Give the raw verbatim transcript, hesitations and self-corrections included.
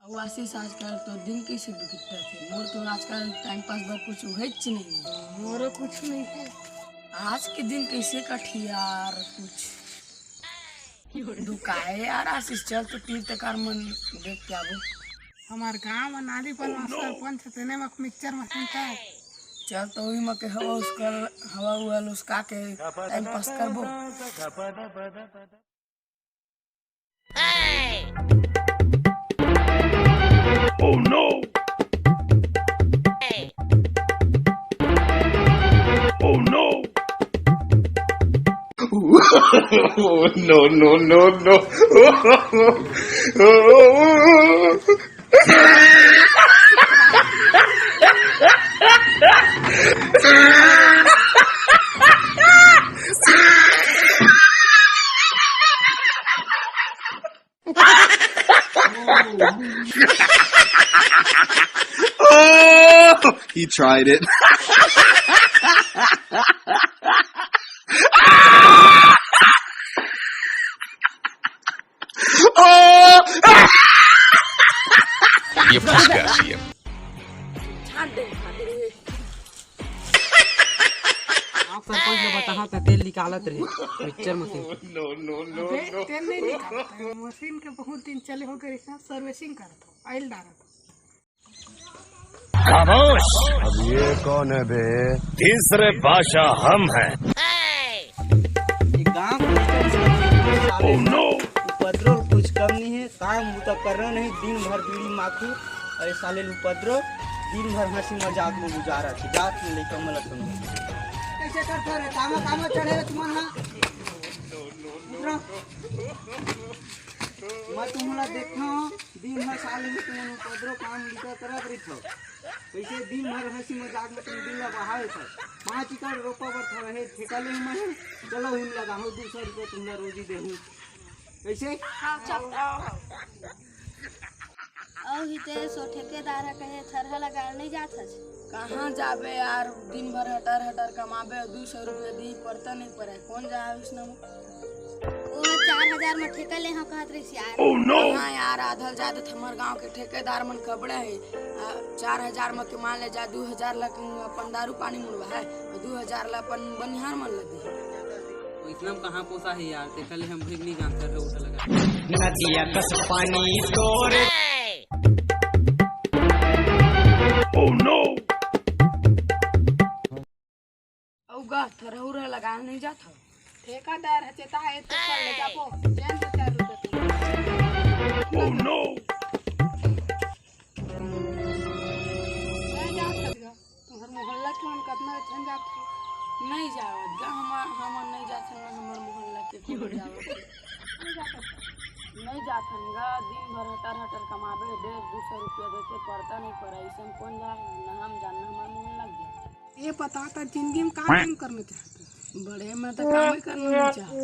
अउ आशीष, आजकल तो दिन कैसे बिगड़त हे? मोर तो आजकल टाइम पास बर कुछ होइच नहीं। मोरो कुछ नहीं है। आज के दिन कैसे कटही यार? कुछ दुखाए यार। आशीष, चल तो तीर तखार मन देख के आबो। हमार गांव में नाली पर सरपंच तेने में मिक्सचर मशीन का। चल तो वही में के हवा उसका, हवा हुआ उसका के टाइम पास करबो। Oh no! Oh no! Oh, no, no, no, no. Oh, he tried it. Oh! ये फंस गया सीएम। आप सरपंच ने बताहा त तेल निकालत रहे मिक्सचर मशीन के। No, no, no, अबे, no। तेल नहीं निकालता है। मशीन के बहुत दिन चले हो गए, सर्विसिंग करत हो, ऑयल डालत हो। खामोश। अब ये कौन है बे? तीसरे बादशाह हम हैं। ये गांव के साले Oh no! उपद्रव कुछ कम नहीं है, काम बूता करना नहीं, दिन भर बीड़ी माखू। अरे साले उपद्रव, दिन भर हंसी मजाक में गुजारा थी, जात में लेकर मलक में। कैसे करते रे? कामा, कामा चढ़े रे तुमन हा? उतरो। मैं तुमला देखा हूँ, दिन भर साले में तुमन उपद्रव काम लिखा करत रहिथो। कैसे दिन भर हंसी मजाक में तुम दिन ला बहावे थो। पाँच एकड़ रोपा बर था रहे, ठेका ले मैं, चलो उन लगा हो, दो सौ रुपया तुमला रोजी दे हूँ। कैसे? हाँ, चल। अउ हितेश, ओ ठेकेदार ह कहे थरहा लगाए नहीं जात हस। कहाँ जाबे यार, दिन भर हटर हटर कमाबे, दू सौ रुपया दी परता नहीं पड़े, कौन जाए उसने? वो चार हजार में ठेका ले हो कहत रहिस यार। Oh no! हाँ यार, आधल जादे हमर गांव के ठेकेदार मन कबड़े है। आ, चार हजार में के मान ले जा, दू हजार ला अपन दारू पानी मुड़वा है, दू हजार ला अपन बनिहार मन लगे। वो इतना में कहाँ पोसा है यार, तेकर ले हम भी नहीं जानते रहे उठा लगा। नदिया कस पानी तोरे। Oh no! अउ गा, थरहुरा लगा नहीं जात हो। ठेकादार ह चेता है, तो कर ले जाबो। चैन दो चार रुपये तुम। Oh no! नहीं जात हस गा। तुम्हर मोहल्ला के मन कतना झन जात हो? नहीं जावत गा, हम, हम नहीं जात हन, हमर मोहल्ला के कोई जावत है। नहीं जात हस। नहीं जात हन गा, दिन भर हटर हटर कमाबे, डेढ़ दू सौ रुपया देके पड़ता नहीं पड़ा, ऐसे में कौन जाए? न हम जान, न हमर मोहल्ला के जाए। ये बता, त जिंदगी में का काम करना चाहते हो? बड़े में तो काम ही करना नहीं चाहते।